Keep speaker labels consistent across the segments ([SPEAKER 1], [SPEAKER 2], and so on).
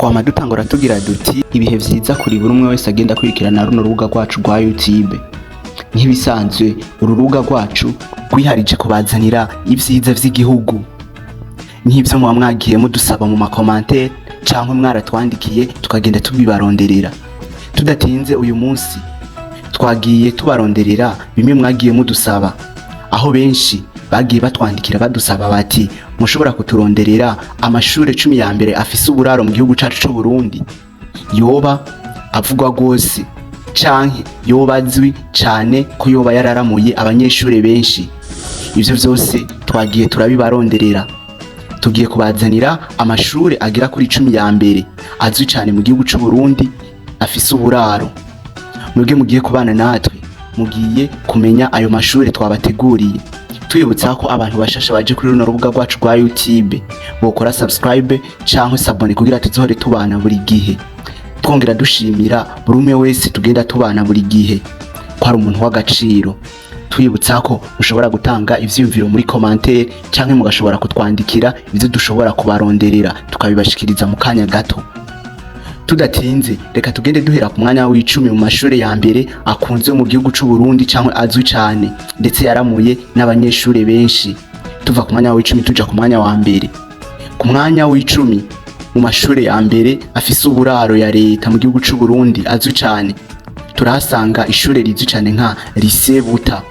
[SPEAKER 1] Twama dutangura tugira duti: "Ibihe vyiza kuri buri umwe wese agenda akurikirana runo rubuga rwacu rwa YouTube." Nk'ibisanzwe, uru rubuga rwacu rwiharije kubazanira ivyiza vy'igihugu, nk'ivyo muba mwagiye mudusaba mu ma commentaires canke mwaratwandikiye, tukagenda tubibaronderera. Tudatinze, uyu munsi twagiye tubaronderera bimwe mwagiye mudusaba, aho benshi bagiye batwandikira badusaba bati: "Mushobora kuturonderera amashure 10 ya mbere afise uburaro mu gihugu cacu c'u Burundi, yoba avugwa rwose canke yoba azwi cane ko yoba yararamuye abanyeshure benshi?" Ivyo vyose twagiye turabibaronderera. Tugiye kubazanira amashure agera kuri 10 ya mbere azwi cane mu gihugu c'u Burundi afise uburaro. Mwebwe mugiye kubana natwe, mugiye kumenya ayo mashure twabateguriye. Twibutsa ko abantu bashasha baje kuri runo rubuga rwacu rwa YouTube bokora subscribe canke s'abonner kugira tuzohore tubana buri gihe. Twongera dushimira buri umwe wese tugenda tubana buri gihe ko ari umuntu w'agaciro. Twibutsa ko mushobora gutanga ivyiyumviro muri commentaire canke mugashobora kutwandikira ivyo dushobora kubaronderera, tukabibashikiriza mu kanya gato. Tudatinze, reka tugende duhera ku mwanya w'icumi mu mashure ya mbere akunzwe mu gihugu c'u Burundi canke azwi cane ndetse yaramuye n'abanyeshure benshi. Tuva ku mwanya w'icumi tuja ku mwanya wa mbere. Ku mwanya w'icumi mu mashure ya mbere afise uburaro ya leta mu gihugu c'u Burundi azwi cane, turahasanga ishure rizwi cane nka Lycée Buta.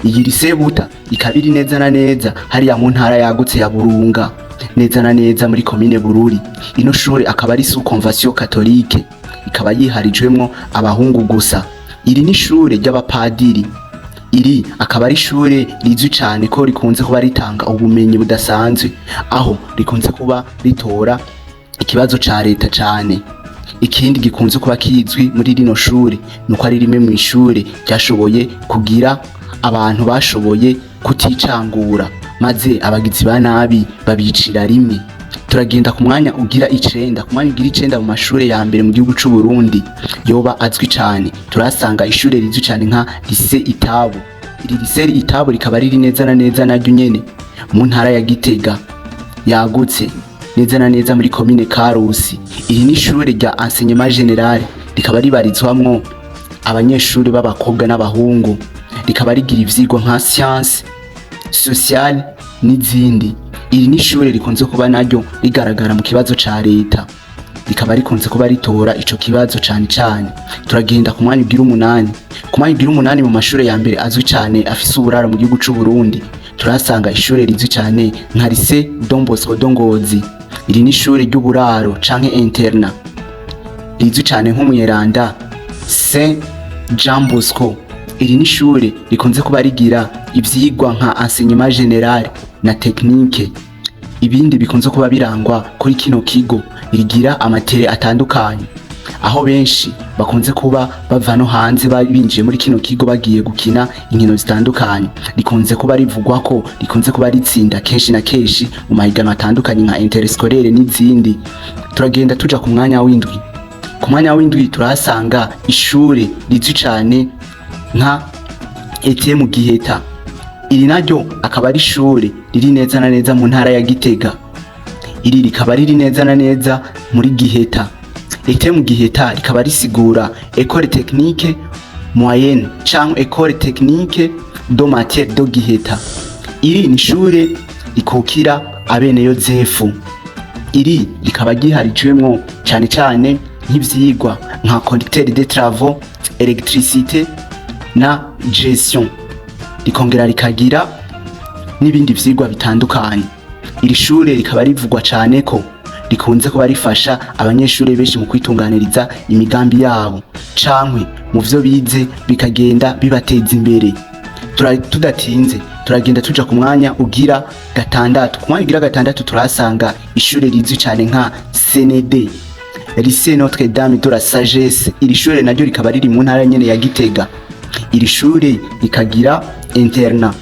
[SPEAKER 1] Iyi Lycée Buta ikaba iri neza na neza hariya mu ntara yagutse ya Burunga, neza na neza muri komine Bururi. Ino shure akaba ari sous convention catholique, ikaba yiharijwemwo abahungu gusa. Iri ni ishure ry'abapadiri. Iri akaba ari ishure rizwi cane ko rikunze kuba ritanga ubumenyi budasanzwe, aho rikunze kuba ritora ikibazo ca leta cane. Ikindi gikunze kuba kizwi muri rino shure nuko ari rimwe mw'ishure ryashoboye kugira abantu bashoboye kuticangura, maze abagizi ba nabi babicira rimwe. Turagenda ku mwanya ugira icenda. Ku mwanya ugira icenda mu mashure ya mbere mu gihugu c'u Burundi yoba azwi cane, turahasanga ishure rizwi cane nka Lycée Itabu. Iri Lycée Itabu rikaba riri neza na neza naryo nyene mu ntara ya Gitega yagutse, neza na neza muri komine Karusi. Iri ni ishure rya enseignement général, rikaba ribarizwamwo abanyeshuri b'abakobwa n'abahungu, rikaba rigira ivyigwa nka science sociale n'izindi. Iri ni ishure rikunze kuba naryo rigaragara mu kibazo ca leta, rikaba rikunze kuba ritora ico kibazo cane cane. Turagenda ku mwanya ugira umunani. Ku mwanya ugira umunani mu mashure ya mbere azwi cane afise uburaro mu gihugu c'u Burundi, turahasanga ishure rizwi cane nka Lycée Don Bosco de Ngozi. Iri ni ishure ry'uburaro canke internat rizwi cane nk'umweranda Saint Jean Bosco. Iri ni ishure rikunze kuba rigira ivyigwa nka enseignement général na technique. Ibindi bikunze kuba birangwa kuri kino kigo, rigira ama terrains atandukanye, aho benshi bakunze kuba bava no hanze binjiye muri kino kigo bagiye gukina inkino zitandukanye. Rikunze kuba rivugwa ko rikunze kuba ritsinda kenshi na kenshi mu mahiganwa atandukanye nka interscolaire n'izindi. Turagenda tuja ku mwanya w'indwi. Ku mwanya w'indwi turahasanga ishure rizwi cane nka ETM Giheta. Iri naryo akaba ari ishure riri neza na neza mu ntara ya Gitega. Iri rikaba riri neza na neza muri Giheta. ETM Giheta rikaba risigura École Technique Moyenne canke École Technique de Matière de Giheta. Iri ni ishure rikukira abene Yozefu. Iri rikaba ryiharijwemwo cane cane nk'ivyigwa nka conducteur de travaux, électricité na gestion, rikongera rikagira n'ibindi vyigwa bitandukanye. Iri shure rikaba rivugwa cane ko rikunze kuba rifasha abanyeshure benshi mu kwitunganiriza imigambi yabo cankwe mu vyo bize, bikagenda bibateza imbere. Tudatinze, turagenda tuja ku mwanya ugira gatandatu. Ku mwanya ugira gatandatu turahasanga ishure rizwi cane nka CND, Lycée Notre Dame de la Sagesse. Iri shure naryo rikaba riri mu ntara nyene ya Gitega. Iri shure rikagira internat.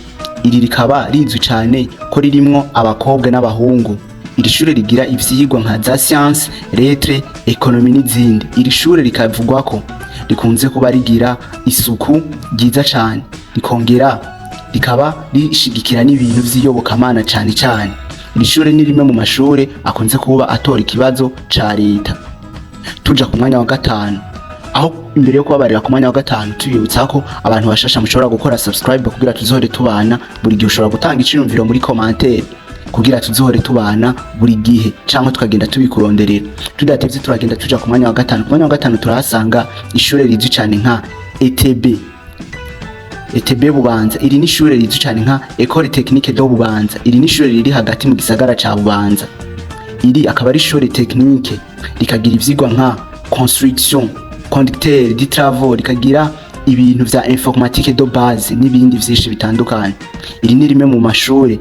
[SPEAKER 1] Iri rikaba rizwi cane ko ririmwo abakobwa n'abahungu. Iri shure rigira ivyigwa nka za science, lettres, économie n'izindi. Iri shure rikavugwa ko rikunze kuba rigira isuku ryiza cane, rikongera rikaba rishigikira n'ibintu vy'iyobokamana cane cane. Iri shure ni rimwe mu mashure akunze kuba atora ikibazo ca leta. Tuja ku mwanya wa gatanu, aho imbere yo kubabarira ku mwanya wa gatanu, tubibutsa ko abantu bashasha mushobora gukora subscribe kugira tuzohore tubana buri gihe. Ushobora gutanga iciyumviro muri commentaire kugira tuzohore tubana buri gihe, cyangwa tukagenda tubikuronderera. Tudatevye, turagenda tuja ku mwanya wa gatanu. Ku mwanya wa gatanu turahasanga ishure rizwi cyane nka ETB, ETB Bubanza. Iri ni ishure rizwi cyane nka École Technique de Bubanza. Iri ni ishure riri hagati mu gisagara ca Bubanza. Iri akaba ari ishure technique, rikagira ivyigwa nka construction, conducteur de travaux, rikagira ibintu vya informatique de base n'ibindi vyinshi bitandukanye. Iri ni rimwe mu mashure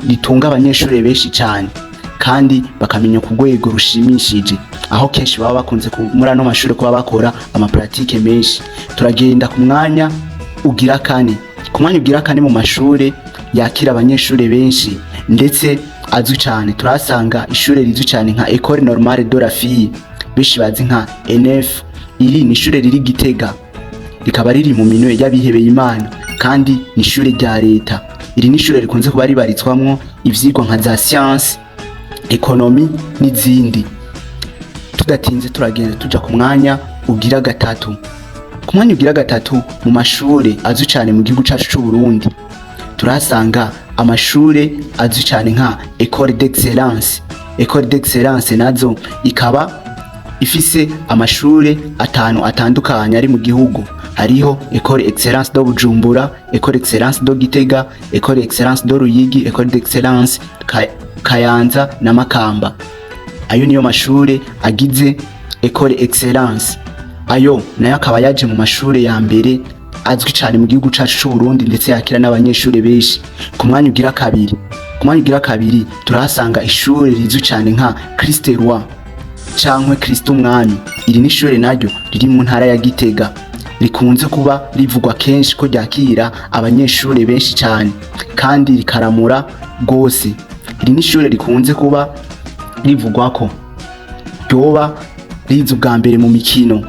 [SPEAKER 1] ritunga abanyeshure benshi cyane kandi bakamenya ku rwego rushimishije, aho kenshi baba bakunze muri ano mashure kuba bakora ama pratiques menshi. Turagenda ku mwanya ugira kane. Ku mwanya ugira kane mu mashure yakira abanyeshure benshi ndetse azwi cyane, turahasanga ishure rizwi cyane nka École Normale de la Fille, benshi bazi nka ENF. Iri ni ishure riri Gitega, rikaba riri mu minwe y'abihebeye Imana kandi ni ishure rya leta. Iri ni ishure rikunze kuba ribarizwamwo ivyigwa nka za science, économie n'izindi. Tudatinze, turagenda tuja ku mwanya ugira gatatu. Ku mwanya ugira gatatu mu mashure azwi cyane mu gihugu cacu c'u Burundi, turahasanga amashure azwi cyane nka École d'Excellence. École d'Excellence nazo ikaba ifise amashure atanu atandukanye ari mu gihugu. Hariho École Excellence de Bujumbura, École Excellence de Gitega, École Excellence de Ruyigi, École d'Excellence Kayanza na Makamba. Ayo niyo mashure agize École Excellence. Ayo nayo akaba yaje mu mashure ya mbere azwi cyane mu gihugu cacu c'u Burundi, ndetse yakira n'abanyeshure benshi. Ku mwanya ugira kabiri, ku mwanya ugira kabiri turahasanga ishure rizwi cyane nka Christ Roi cankwe Kristo Umwami. Iri ni ishure naryo riri mu ntara ya Gitega, rikunze kuba rivugwa kenshi ko ryakira abanyeshure benshi cyane kandi rikaramura rwose. Iri ni ishure rikunze kuba rivugwa ko ryoba riza ubwa mbere mu mikino,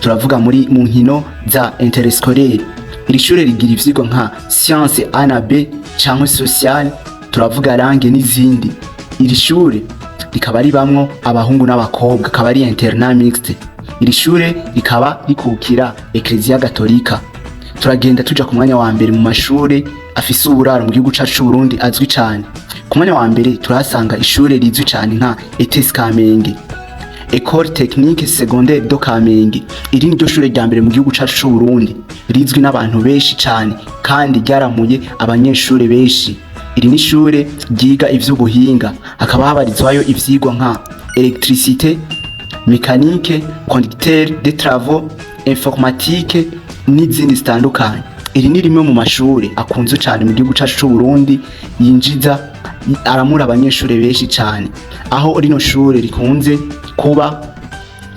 [SPEAKER 1] turavuga muri mu nkino za interscolaire. Iri shure rigira ivyigwa nka science A na B canke social, turavuga langue n'izindi. Iri shure rikaba ribamwo abahungu n'abakobwa, akaba ari internat mixte. Iri shure rikaba rikukira Eklezia Gatolika. Turagenda tuja ku mwanya wa mbere mu mashure afise uburaro mu gihugu cacu c'u Burundi azwi cane. Ku mwanya wa mbere turahasanga ishure rizwi cane nka ETS Kamenge, École Technique Secondaire de Kamenge. Iri ni ryo shure rya mbere mu gihugu cacu c'u Burundi rizwi n'abantu benshi cane kandi ryaramuye abanyeshure benshi. Iri ni ishure ryiga ivy'ubuhinga, hakaba habarizwayo ivyigwa nka électricité, mécanique, conducteur de travaux, informatique n'izindi zitandukanye. Iri ni rimwe mu mashure akunzwe cane mu gihugu cacu c'u Burundi, yinjiza, aramura abanyeshure benshi cane, aho rino shure rikunze kuba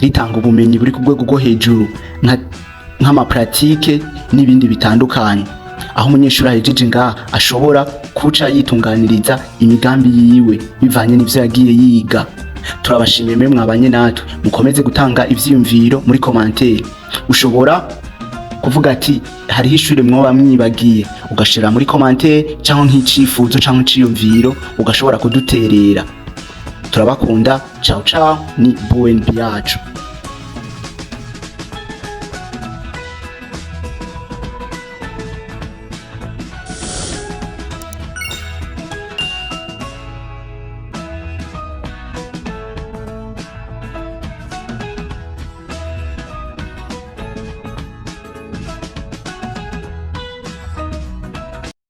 [SPEAKER 1] ritanga ubumenyi buri ku rwego rwo hejuru nk'ama pratiques n'ibindi bitandukanye, aho umunyeshuri ahejeje ngaha ashobora kuca yitunganiriza imigambi yiwe bivanye n'ivyo yagiye yiga. Turabashimiye mwe mwabanye natwe. Mukomeze gutanga ivyiyumviro muri commentaire. Ushobora kuvuga ati hariho ishure mwoba mwibagiye, ugashira muri commentaire, cyangwa nk'icifuzo cyangwa iciyumviro ugashobora kuduterera. Turabakunda. Ciao ciao, ni BNB yacu.